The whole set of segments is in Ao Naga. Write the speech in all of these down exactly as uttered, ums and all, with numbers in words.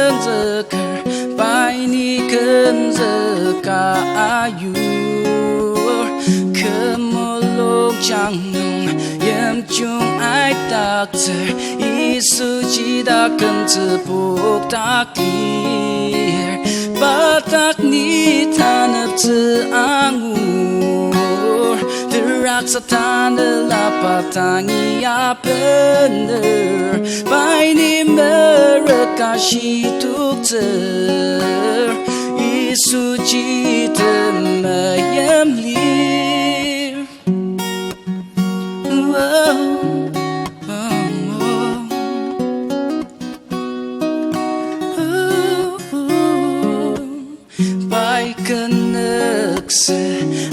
kenzüker, pai ni kenzüka ayur. Kü mulungjang nung yimjung aidaktsür, Yisuji taküm tsübokdak lir. Pa dak ni taneptsü angur, teraksa tanela pa dangi abener. Pai ni merük ashitoktsür, Yisuji temeim lir. Pai kenüktsü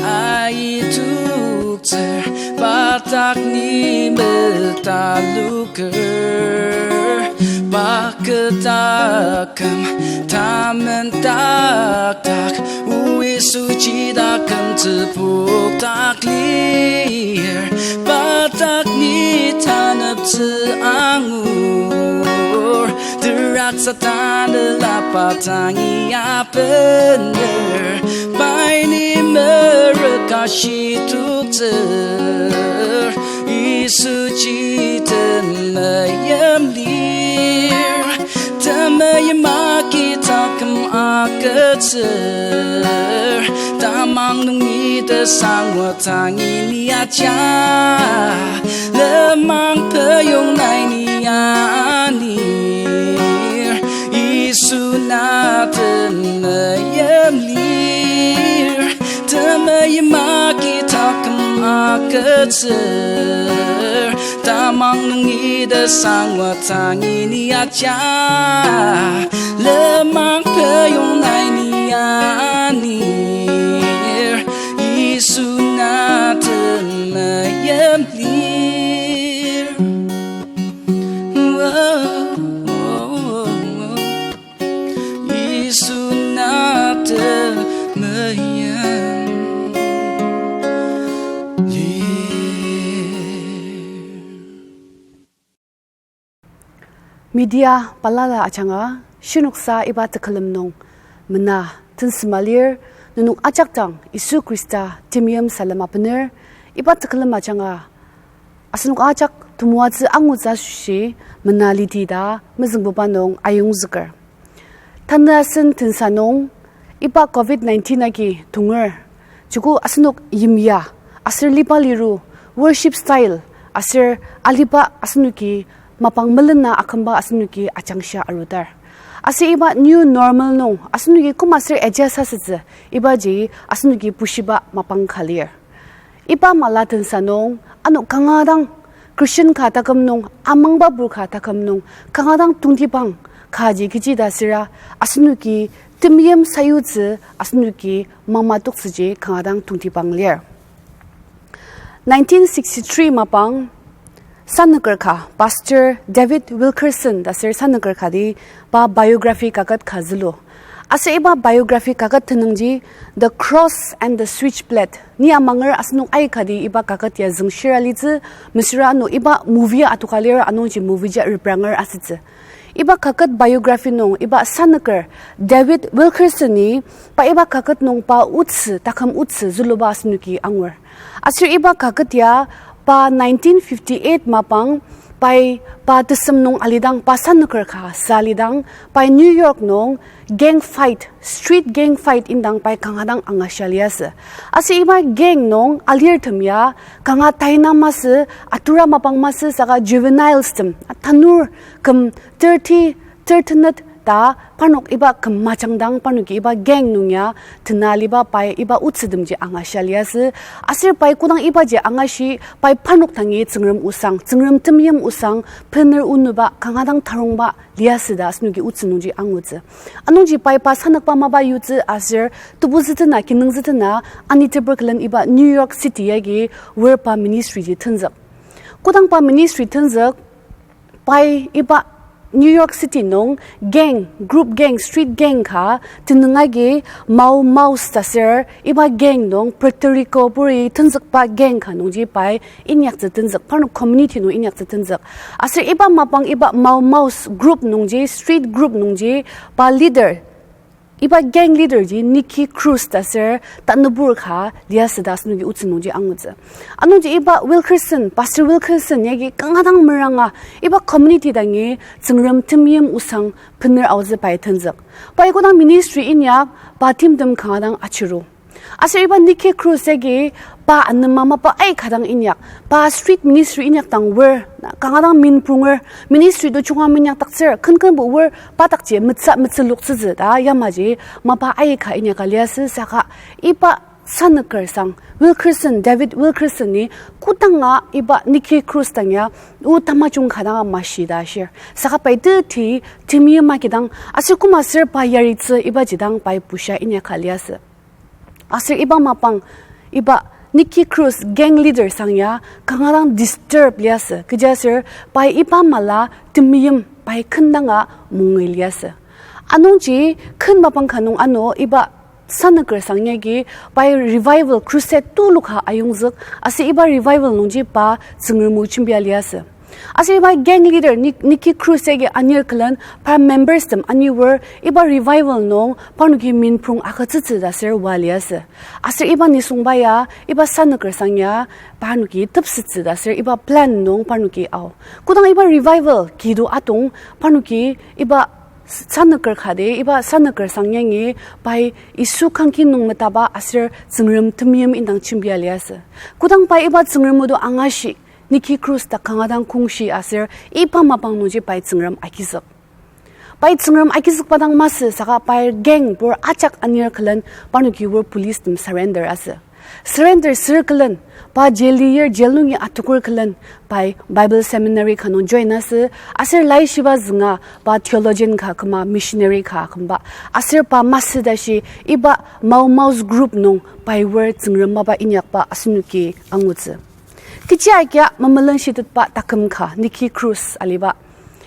aitoktsür, pa dak ni metaluker. Pa kü taküm tamendak dak, o Yisuji taküm tsübokdak lir. Pa dak ni taneptsü angur, teraksa tanela pa dangi abener. Pai ni merük ashitoktsür, Yisuji temeim lir. Temeim agi taküm agütsür, tamang nungi tesangwa tangi ni aja. Lenmang peyong nai ni anir, Yisu na temeim lir. Temeim agi taküm agütsür, tamang nungi tesangwa tangi ni aja. Lenmang peyong nai ni anir, Yisu na temeim lir. Yisu na temeim lir. Media balala ajanga, shinoksa iba tekülem nung mena tensema lir, nenok ajak dang Yisu Khrista temeim salem abener. Iba tekülem ajanga asenok ajak temoatsü angutsü asoshi mena liti ta mezüngbuba nung ayongzüker. Tanü asen tensa nung iba covid nineteen agi tonger. Joko asenok yimya, aser liba liru, worship style, aser aliba asenoki mapang melena akümba asenoki ajangshia arudar. Aser iba new normal nung asenoki koma aser adjust asütsü, ibaji asenoki bushiba mapang ka lir. Iba mala tensa nung ano kanga dang Christian ka taküm nung, amangbabur ka taküm nung, kanga dang tongtibang kaji kechi ta süra, asenoki temeim sayutsü, asenoki mamatoktsüji kanga dang tongtibang lir. Nineteen sixty-three mapang sanüker ka, Pastor David Wilkerson ta ser sanüker kati pa biography kaket ka zülu. Aser iba biography kaket tenüngji The Cross and the Switchblade. Ni amanger asenok aikati iba kaket ya züngshira litsü, mesüra ano iba movie atoka lir, anungji movie ji repranger asütsü. Iba kaket biography nung iba sanüker David Wilkerson-i pa iba kaket nung pa otsü, taküm otsü züluba asenoki angur. Aser iba kaket ya pa nineteen fifty-eight mapang pai pa tesem nung alidang, pa sanüker ka sa alidang, pai New York nung gang fight, street gang fight indang pai kanga dang angashia liasü. Aser iba gang nung alirtem ya kanga taina masü, atura mapang masü, saka juveniles tem, tanur küm thirty, thirty-net ta parnok iba küm majangdang parnoki iba gang nung ya tena aliba pai iba otsütemji angashia liasü. Aser pai kodang ibaji angashi pai parnok dangi Tsüngrem osang, Tsüngrem temeim osang, bener onüba kanga dang tarongba liasü ta asenoki otsü nungji angutsü. Anungji pai pa sanükba mapa yutsü aser tebuzütena, kinungzütena, ani teper külen iba New York City yagi wer pa ministry ji tenzük. Kodang pa ministry tenzük, pai iba New York City nung gang, group gang, street gang ka, tenüng agi Mau Maus ta sür, iba gang nung Puerto Rico puri tenzükba gang ka nungji pai inyaktsü tenzük, parnok community nung inyaktsü tenzük. Aser iba mapang iba Mau Maus group nungji, street group nungji, pa leader, iba gang leader ji Nicky Cruz ta sür tanübur ka liasü ta asenoki otsü nungji angutsü. Anungji iba Wilkerson, Pastor Wilkerson yagi kanga dang meranga, iba community dangi Tsüngrem temeim osang bener aotsü pai tenzük. Pai kodang ministry inyak, pa timtem kanga dang achiru. Aser iba Nicky Cruz yagi pa anema mapa aika dang inyak, pa street ministry inyak dang wor, kanga dang minprunger, ministry to chunga minyakdaktsür, kenkenbo wor, pa dakji metsü, metsüloktsütsü ta yamaji mapa aika inyaka liasü saka iba sanüker sang Wilkerson, David Wilkerson-i kodanga iba Nicky Cruz dang ya o tamajung ka danga mashi ta ashir. Saka pai teti temeim akidang, aser koma sür pa yaritsü ibaji dang pai bushia inyaka liasü. Aser iba mapang, iba Nicky Cruz gang leader sang ya kanga dang disturb liasü. Kechiaser pai iba mala temeim pai kendanga mungui liasü. Anungji ken mapang ka nung ano iba sanüker sang yagi pai revival crusade tuluka ayongzük, aser iba revival nungji pa Tsüngrem o jembia liasü. Aser iba gang leader Ni-, Nicky Cruz yagi anir külen, pa members tem aniwor, iba revival nung parnoki minprung agütsütsü ta sür oa liasü. Aser iba nisungba ya, iba sanüker sang ya, parnoki tepsettsü ta sür iba plan nung parnoki ao. Kodang iba revival kido atong, parnoki iba s-, sanüker kati, iba sanüker sang yangi pai Yisu kangki nung metaba aser Tsüngrem temeim indang jembia liasü. Kodang pai iba Tsüngrem odo angashi, Nicky Cruz ta kanga dang kongshi aser iba mapang nungji pai Tsüngrem agizük. Pai Tsüngrem agizükba dang masü saka pai gang pur ajak anir külen parnoki wor police tem surrender asü. Surrender sür külen, pa jail lir, jail nungi atokur külen, pai Bible seminary ka nung join asü, aser laishiba zünga pa theologian ka küma missionary ka kümba, aser pa masü tashi iba Mau Maus group nung pai wor Tsüngrem mapa inyakba asenoki angutsü. Kechi agia memelenshitetba taküm ka Nicky Cruz aliba.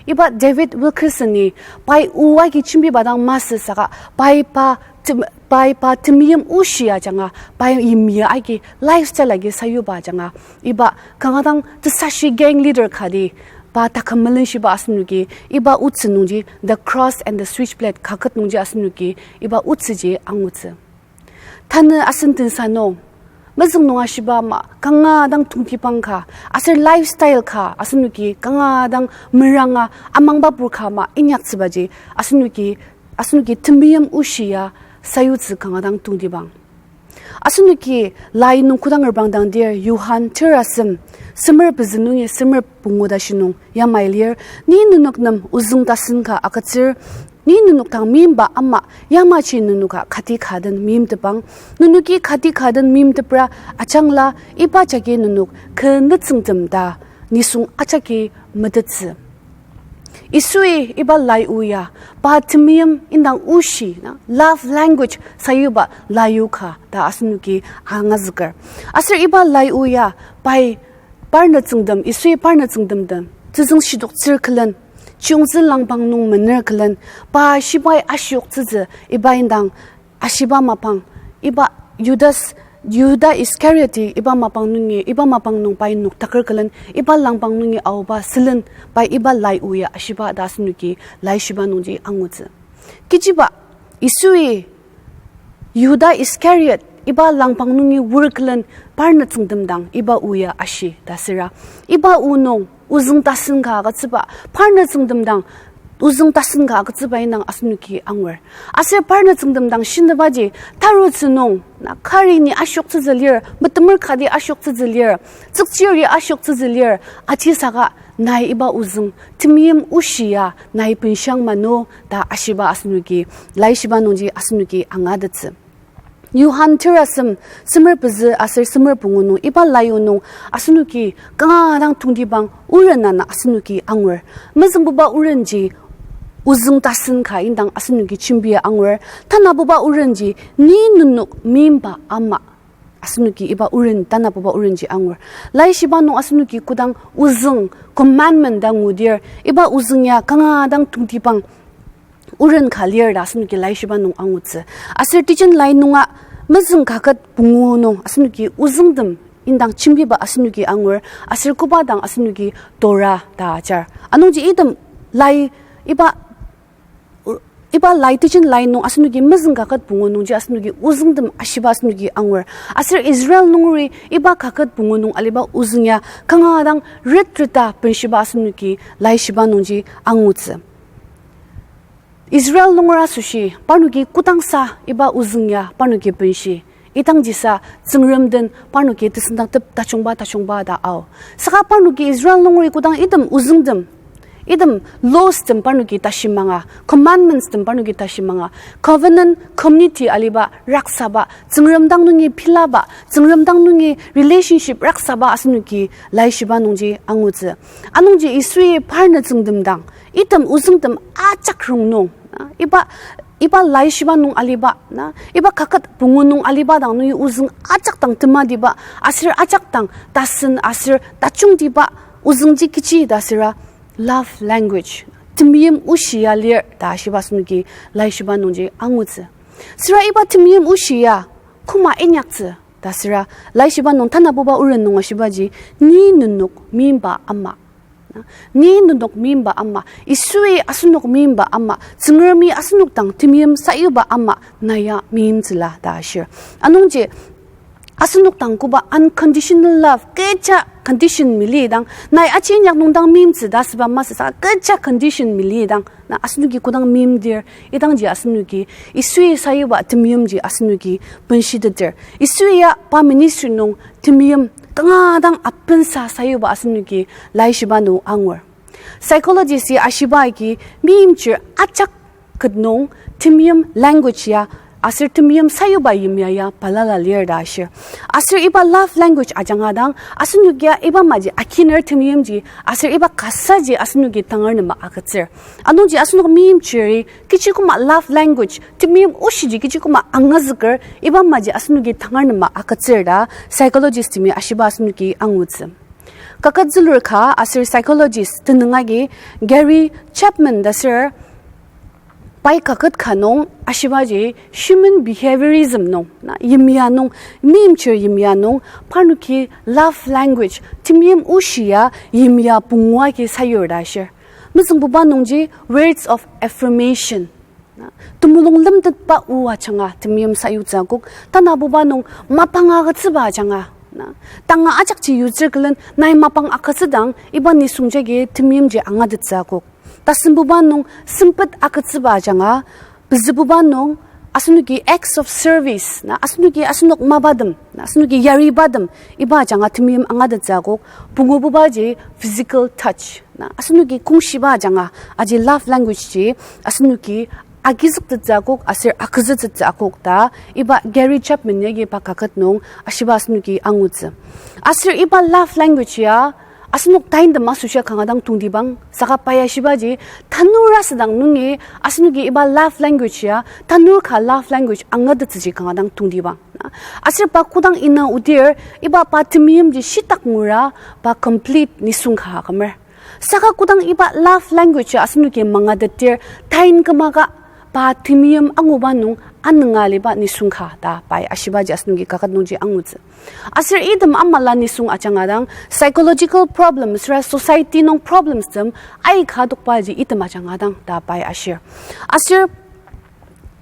Iba David Wilkerson-i pai o agi jembiba dang masü saka pai pa tem-, pai pa temeim oshi ajanga, pai yimya agi lifestyle agi sayuba ajanga, iba kanga dang tesashi gang leader kati, pa taküm melenshiba asenoki, iba otsü nungji The Cross and the Switchblade kaket nungji asenoki, iba otsüji angutsü. Tanü asen tensa nung, mezüng nung ashiba ama kanga dang tongtibang ka, aser lifestyle ka asenoki kanga dang meranga amangba pur ka ama inyaktsübaji, asenoki, asenoki temeim oshi ya sayutsü kanga dang tongtibang. Asenoki lai nung kodang reprangdang dir Johan terasem, semer pezü nungi semer pungu tashi nung yamai lir, ni nenok nem ozüng tasen ka agütsür, ni nenok dang meimba ama yamaji nenoka kati ka den meimtepang, nenoki kati ka den meimtepra ajangla iba jagi nenok kü nütsüngtem ta nisung ajaki metettsü. Yisui iba lai o ya, pa temeim indang oshi na, love language sayuba lai o ka ta asenoki angazüker. Aser iba lai o ya, pai parnütsüngtem, Yisui parnütsüngtem den tezüng shidoktsür külen, chiyungtsü langpang nung mener külen, pa shibai ashioktsütsü iba indang ashiba mapang, iba Judas, Yihuda Iskariot-i iba mapang nungi, iba mapang nung pai noktaker külen, iba langpang nungi aoba sülen, pai iba lai o ya ashiba ta asenoki laishiba nungji angutsü. Kechiba, Yisui Yihuda Iskariot iba langpang nungi wur külen parnütsüngtem dang iba o ya ashi ta süra, iba o nung ozüng tasen ka agütsüba, parnütsüngtem dang ozüng tasen ka agütsüba indang asenoki angur. Aser parnütsüngtem dang shinübaji, tarutsü nung na kari ni ashioktsütsü lir, metemer kati ashioktsütsü lir, tsükchir ya ashioktsütsü lir, aji saka nai iba ozüng temeim oshi ya nai benshang mano ta ashiba asenoki, laishiba nungji asenoki angatettsü. Johan terasem semer pezü aser semer pungu nung iba lai o nung asenoki kanga dang tongtibang oren ana asenoki angur. Mezüngbuba orenji ozüng tasen ka indang asenoki jembia angur. Tanabuba orenji ni nenok meimba ama Asenoki iba oren, tanabuba orenji angur. Laishiba nung asenoki kodang ozüng, commandment ta ngudir, iba ozüng ya kanga dang tongtibang oren ka lir ta asenoki laishiba nung angutsü. Aser teaching line nunga mezüng kaket pungu nung asenoki ozüngtem indang jembiba asenoki angur, aser koba dang asenoki Torah ta ajar. Anungji item lai iba iba lai teaching line nung asenoki mezüng kaket pungu nungji asenoki ozüngtem ashiba asenoki angur. Aser Israel nungeri iba kaket pungu nung aliba ozüng ya kanga dang ret reta benshiba asenoki laishiba nungji angutsü. Israel nunger asoshi parnoki kodangsa iba ozüng ya parnoki benshi, idangjisa Tsüngrem den parnoki tesüngdangtep tajungba tajungba ta ao. Saka parnoki Israel nungeri kodang item ozüngtem, item laws tem parnoki tashi manga, commandments tem parnoki tashi manga, covenant community aliba raksaba, Tsüngrem dang nungi pilaba, Tsüngrem dang nungi relationship raksaba asenoki laishiba nungji angutsü. Anungji Yisui parnütsüngtem dang, item ozüngtem ajak rongnung, na, iba, iba laishiba nung aliba, na, iba kaket pungu nung aliba dang nungi ozüng ajak dang tematiba, aser ajak dang tasen aser tajungtiba, ozüngji kechi ta süra love language, temeim oshi ya lir ta ashiba asenoki laishiba nungji angutsü. Süra iba temeim oshi ya koma inyaktsü ta süra laishiba nung tanabuba oren nung ashibaji, ni nenok meimba ama. Ni nenok meimba ama, Yisui asenok meimba ama, Tsüngremi asenok dang temeim sayuba ama, na ya meimtsüla ta ashir. Anungji asenok dang koba unconditional love, kecha condition melidang, nai aji inyak nung dang meimtsü ta asüba masü saka kecha condition melidang, na asenoki kodang meimdir, idangji asenoki Yisui sayuba temeimji asenoki benshitetdir. Yisui ya pa ministry nung temeim kanga dang apensa sayuba asenoki laishiba nung angur. Psychologist-i ashiba agi meimchir ajak ket nung temeim language ya aser temeim sayuba yimya ya balala lir ta ashir. Aser iba love language ajanga dang asenokia iba maji akiner temeimji aser iba kasaji asenoki tangar nema agütsür. Anungji asenok meimchiri kechi koma love language, temeim oshiji kechi koma angazüker iba maji asenoki tangar nema agütsür ta psychologist-temi ashiba asenoki angutsü. Kaket zülur ka aser psychologist tenüng agi Gary Chapman ta ser pai kaket ka nung ashibaji human behaviorism nung, na, yimya nung, meimchir yimya nung, parnoki love language, temeim oshi ya yimya pungu agi sayur ta ashir. Mezüngbuba nungji words of affirmation, na, temulung lemtetba o ajanga temeim sayutsü akok, tanabuba nung mapang agütsüba ajanga, na, tanga ajakji yutsür külen nai mapang agütsüdang iba nisung jagi temeimji angatettsü akok. Tasembuba nung sempet agütsüba ajanga, pezübuba nung asenoki acts of service, na, asenoki asenok mapatem, na, asenoki yaribatem, iba ajanga temeim angatettsü akok, pungububaji physical touch, na, asenoki kongshiba ajanga, aji love language ji asenoki agizüktettsü akok aser agütsütettsü akok ta, iba Gary Chapman yagi pa kaket nung ashiba asenoki angutsü. Aser iba love language ya asenok tainem asoshi kanga dang tongtibang, saka pai ashibaji, tanur asüdang nungi asenoki iba love language ya, tanur ka love language angatettsüji kanga dang tongtibang. Aser pa kodang ina odir, iba pa temeimji shitak ngura, pa complete nisung ka akümer. Saka kodang iba love language ya asenoki mangatetdir, tain kümaka pa temeim anguba nung anünga aliba nisung ka ta pai ashibaji asenoki kaket nungji angutsü. Aser item amala nisung ajanga dang, psychological problems, ra society nung problems tem aika adokbaji item ajanga dang ta pai ashir. Aser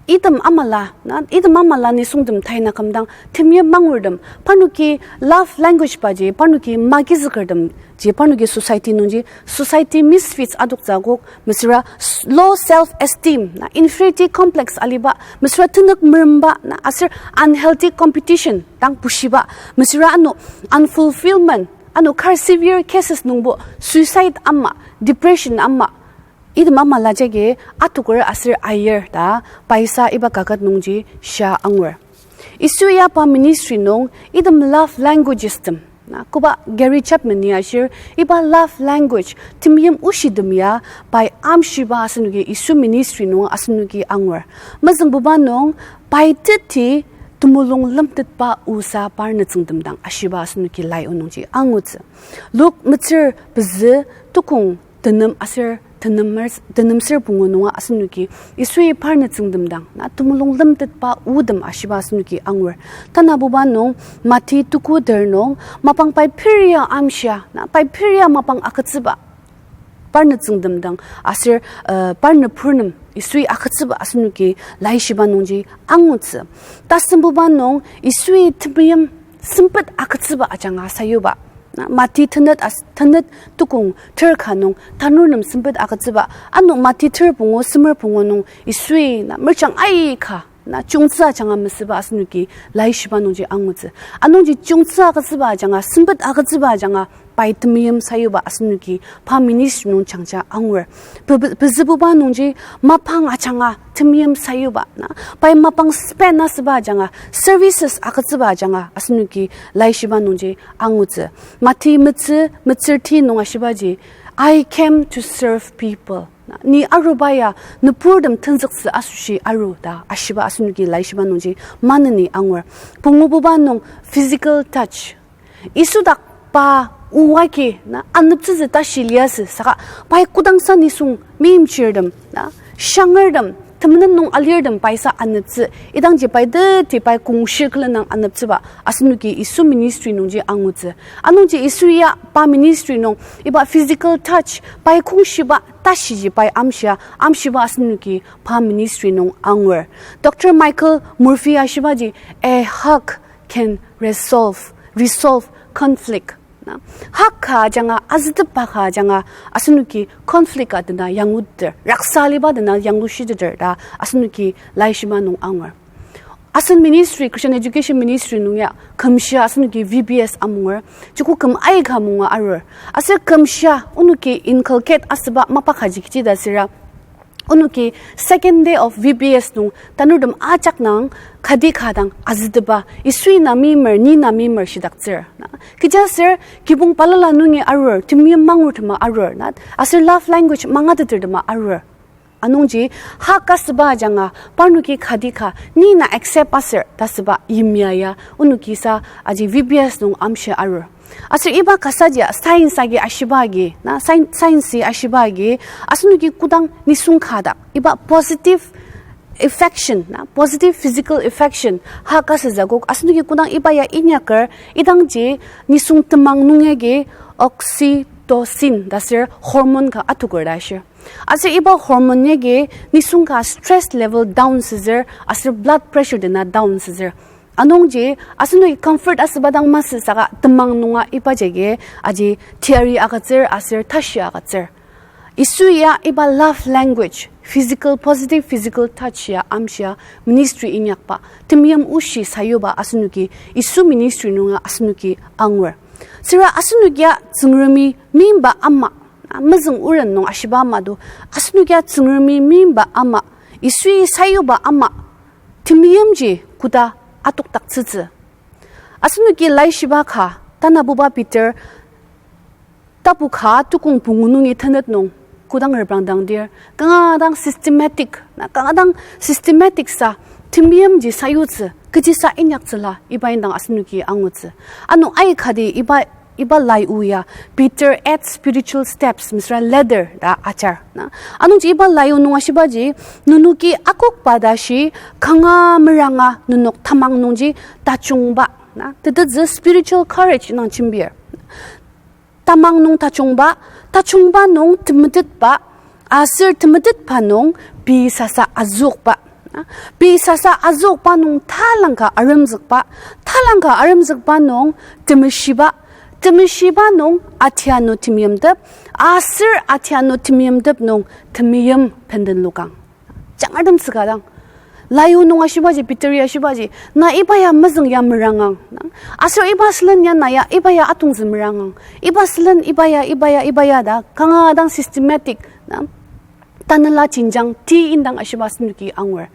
item amala, na, item amala nisungtem taina kümdang, temeim mangurtem, parnoki love language baji, parnoki magizükertemji, parnoki society nungji, society misfits adoktsü akok, mesüra s-, low self esteem, na, inferiority complex aliba, mesüra tenük meremba, na, aser unhealthy competition dang bushiba, mesüra ano unfulfillment, ano kar severe cases nungbo suicide ama, depression ama, item amala jagi atoker aser ayir ta paisa iba kaket nungji shia angur. Yisu ya pa ministry nung item love languages tem, na, koba Gary Chapman-i ashir, iba love language temeim oshitem ya pai amshiba asenoki Yisu ministry nung asenoki angur. Mezüngbuba nung pai teti temulung lemtetba osa par nütsüngtem dang ashiba asenoki lai o nungji angutsü. Luk metsür pezü tukong tenem aser tenemer, tenem ser pungu nunga asenoki Yisui par nütsüngtem dang na temulung lemtetba otem ashiba asenoki angur. Tanabuba nung Mati tuku ter nung mapang pai peria amshia, na pai peria mapang agütsüba par nütsüngtem dang aser, uh, par nüburtem Yisui agütsüba asenoki laishiba nungji angutsü. Tasembuba nung Yisui temeim sempet agütsüba ajanga sayuba. Na, Mati tenet as-, tenet tukong ter ka nung tanurtem sempet agütsüba. Ano Mati ter pungu, semer pungu nung Yisui na merchang aika na chiyungtsü ajanga mesüba asenoki laishiba nungji angutsü. Anungji chiyungtsü agütsüba ajanga, sempet agütsüba ajanga, pai temeim sayuba asenoki pa ministry nung jangja angur. Pe-, pe-, pezübuba nungji mapang ajanga temeim sayuba na, pai mapang spend asüba ajanga, services agütsüba ajanga asenoki laishiba nungji angutsü. Mati metsü, metsür ti nung ashibaji, I came to serve people. Na, ni aruba ya nüburtem tenzüktsü asoshi aru ta ashiba asenoki laishiba nungji maneni angur. Pungububa nung physical touch. Yisu dak pa oa agi na aneptsütsü tashi liasü saka pai kodangsa nisung meimchirtem na shangertem temenen nung alirtem paisa aneptsü idangji pai teti pai kongshir külen nang aneptsüba asenoki Yisu ministry nungji angutsü. Anungji Yisu ya pa ministry nung iba physical touch pai kongshiba tashiji pai amshia, amshiba asenoki pa ministry nung angur. Doctor Michael Murphy ashibaji, a hug can resolve, resolve conflict. Na, hug ka ajanga, azütepba ka ajanga, asenoki conflict a dena yanguter, raksa aliba dena yangushiteter ta, asenoki laishiba nung angur. Asen ministry, Christian Education Ministry nung ya, kümshia asenoki V B S amungur, joko küm aika amunga arur. Aser kümshia, onoki inculcate asüba mapa kaji kechi ta süra, onoki second day of V B S nung tanurtem ajak nung kati ka dang azüteba, Yisui na meimer, ni na meimer shidaktsür. Na, kechiaser kibong balala nungi arur, temeim mangur tema arur, na, aser love language mangateter tema arur. Anungji, hug asüba ajanga, parnoki kati ka, ni na accept aser, ta süba yimya ya, onoki sa aji V B S nung amshi arur. Aser iba kasaji science agi ashiba agi, na, scien-, science ashiba agi, asenoki kodang nisung ka dak, iba positive affection, na, positive physical affection, hug asütsü akok, asenoki kodang iba ya inyaker, idangji nisung temang nung yagi oxytocin ta ser hormone ka atoker ta ashir. Aser iba hormone yagi nisung ka stress level down sütsür, aser blood pressure dena down sütsür. Anungji, asenoki comfort asüba dang masü saka temang nunga iba jagi aji teyari agütsür aser tashi agütsür. Yisu ya iba love language, physical, positive physical touch ya amshia ministry inyakba, temeim oshi sayuba asenoki, Yisu ministry nunga asenoki angur. Süra asenokia Tsüngremi meimba ama, mezüng oren nung ashiba ama do, asenokia Tsüngremi meimba ama, Yisui sayuba ama, temeimji koda atokdaktsütsü. Asenoki laishiba ka, tanabuba Peter, tapu ka tukong pungu nungi tenet nung, kodang reprangdang dir, kanga dang systematic, na kanga dang systematic sa, temeimji sayutsü, kechisa inyaktsüla, iba indang asenoki angutsü. Ano aikati iba, iba lai-o ya, Peter eight spiritual steps, mesüra ladder ta ajar, na. Anungji iba lai-o nung ashibaji, nenoki akokba ta shi, kanga meranga nenok tamang nungji tajungba, na. Tetezü spiritual courage nung jembir. Tamang nung tajungba, tajungba nung temetetba, aser temetetba nung pei sasa azükba. Pei sasa azükba nung talangka aremzükba, talangka aremzükba nung temeshiba, temeshiba nung atianu temeimtep, aser atianu temeimtep nung temeim bendenlokang. Jangartem tsükadang. Lai-o nung ashibaji, Peter ya ashibaji, na iba ya mezüng ya merangang, na. Aser iba sülen ya na ya, iba ya atongtsü merangang. Iba sülen, iba ya, iba ya, iba ya ta, kanga dang systematic, na. Tanela jenjang ti indang ashiba asenoki angur.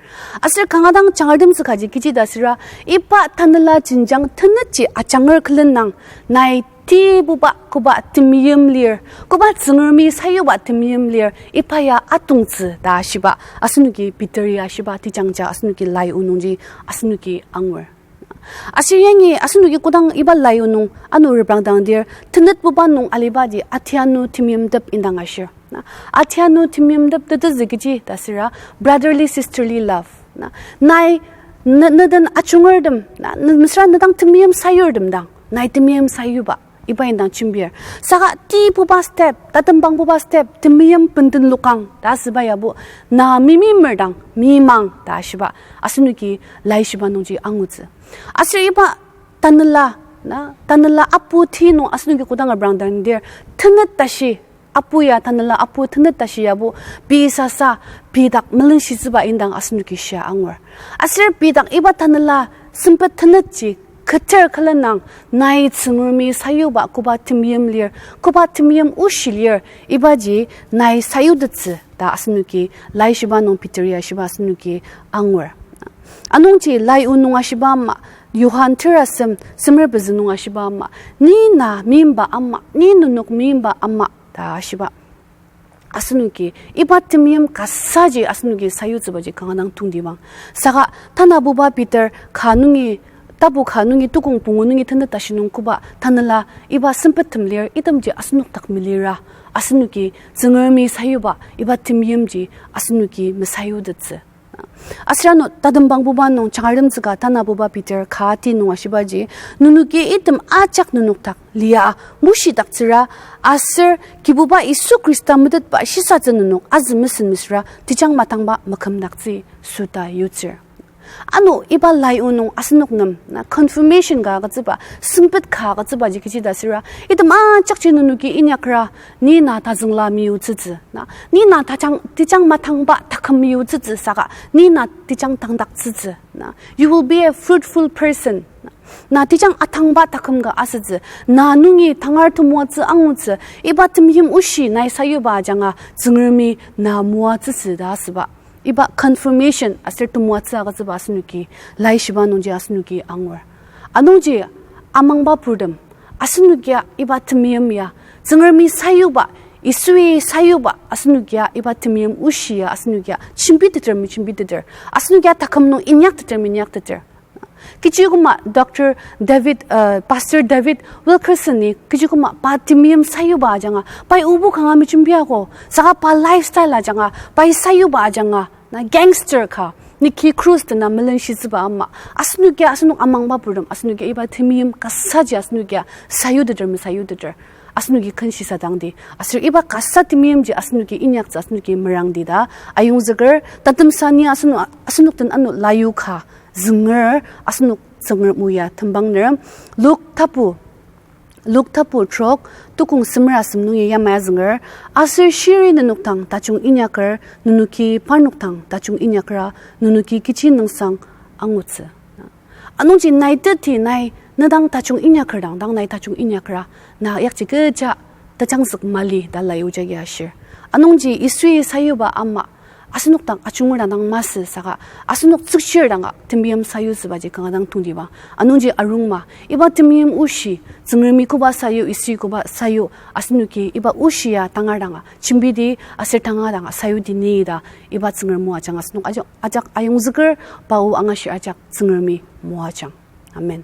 Aser kanga dang jangartem tsükaji kechi ta süra, iba tanela jenjang tenetji ajanger külen nung, nai tibuba koba temeim lir, koba Tsüngremi sayuba temeim lir, iba ya atongtsü ta ashiba, asenoki Peter ya ashiba tejangja asenoki lai-o nungji asenoki angur. Aser yangi asenoki kodang iba lai o nung ano reprangdangdir, tenetbuba nung alibaji atianu temeimtep indang ashir. Na, atianu temeimtep tetezü kechi ta süra brotherly, sisterly love. Na, nai ne-, neden ajungertem, na, ne-, mesüra nedang temeim sayurtem dang, nai temeim sayuba iba indang jembir. Saka tibuba step, tatembangbuba step, temeim benden lokang ta asüba yabo, na mimimer dang mimang ta ashiba, asenoki laishiba nungji angutsü. Aser iba tanela, na, tanela apu ti nung asenoki kodang reprangdangdir, tenet tashi, apu ya tanela apu tenet tashi yabo, pei sasa, pei dak melenshitsüba indang asenoki shia angur. Aser pei dak iba tanela sempet tenetji keter külenang, nai Tsüngremi sayuba koba temeim lir, koba temeim oshi lir, ibaji nai sayutettsü ta asenoki laishiba nung Peter ya ashiba asenoki angur. Anungji lai o nung ashiba ama, Johan terasem semer pezü nung ashiba ama, ni na meimba ama, ni nenok meimba ama ta ashiba. Asenoki iba temeim kasaji asenoki sayutsübaji kanga dang tongtibang. Saka tanabuba Peter ka nungi, tapu ka nungi tukong pungu nungi tenet tashi nung koba tanela iba sempettem lir, itemji asenok dak melira, asenoki Tsüngremi sayuba iba temeimji asenoki mesayutettsü. Aser ano tatembangbuba nung Jangatemtsüka tanabuba Peter ka ti nung ashibaji, nenoki item ajak nenok dak lia mushidaktsüra, aser Kibuba Yisu Khrista metetba shisatsü nenok azü mesen mesüra tejang matangba makümdaktsü süta yutsür. Ano iba lai o nung asenok nem, na, confirmation ka agütsüba, sempet ka agütsübaji kechi ta süra, item ajakji nenoki inyakra, ni na tazüngla meyutsütsü, na, ni na tajang, tejang matangba taküm meyutsütsü saka, ni na tejang tangdaktsütsü, na, you will be a fruitful person, na, na tejang atangba taküm ka asütsü, na nungi tangar temoatsü angutsü, iba temeim oshi nai sayuba ajanga Tsüngremi na moatsütsü ta asüba. Iba confirmation aser temoatsü agütsüba asenoki laishiba nungji asenoki angur. Anungji amangba purtem, asenokia iba temeim ya, Tsüngremi sayuba, Yisui sayuba, asenokia iba temeim oshi ya asenokia jembiteter mejembiteter, asenokia taküm nung inyakteter minyakteter. Kechi koma Doctor David, uh, Pastor David Wilkerson-i kechi koma pa temeim sayuba ajanga, pai obo kanga mejembiako, saka pa lifestyle ajanga, pai sayuba ajanga, na gangster ka, Nicky Cruz tena melenshitsüba ama, asenokia asenok amangba purtem, asenokia iba temeim kasaji asenokia sayuteter mesayuteter, asenoki ken shisadangdi, aser iba kasa temeimji asenoki inyaktsü asenoki merangdi ta ayongzüker, tatemsa ni asenok, asenok den ano layu ka zünger, asenok Tsüngrem o ya tembangner. Luk tapu, Luk tapu trok, tukong semer asem nungi yamai azünger, aser shiri nenok dang tajung inyaker, nenoki parnok dang tajung inyakra, nenoki kechi nüngsang angutsü. Anungji nai teti nai nedang tajung inyaker dang, dang nai tajung inyakra, na yakji kecha tajangzük mali ta layu jagi ashir. Anungji Yisui sayuba ama, asenok dang ajunger dang dang masü saka, asenok tsükchir danga temeim sayutsübaji kanga dang tongtibang. Anungji arungma, iba temeim oshi, Tsüngremi koba sayu, Yisui koba sayu, asenoki iba oshi ya tangar danga jembidi aser tangar danga sayudi ni ta, iba Tsüngrem o ajanga asenok ajak, ajak ayongzüker, pa o angashir ajak Tsüngremi moajang. Amen.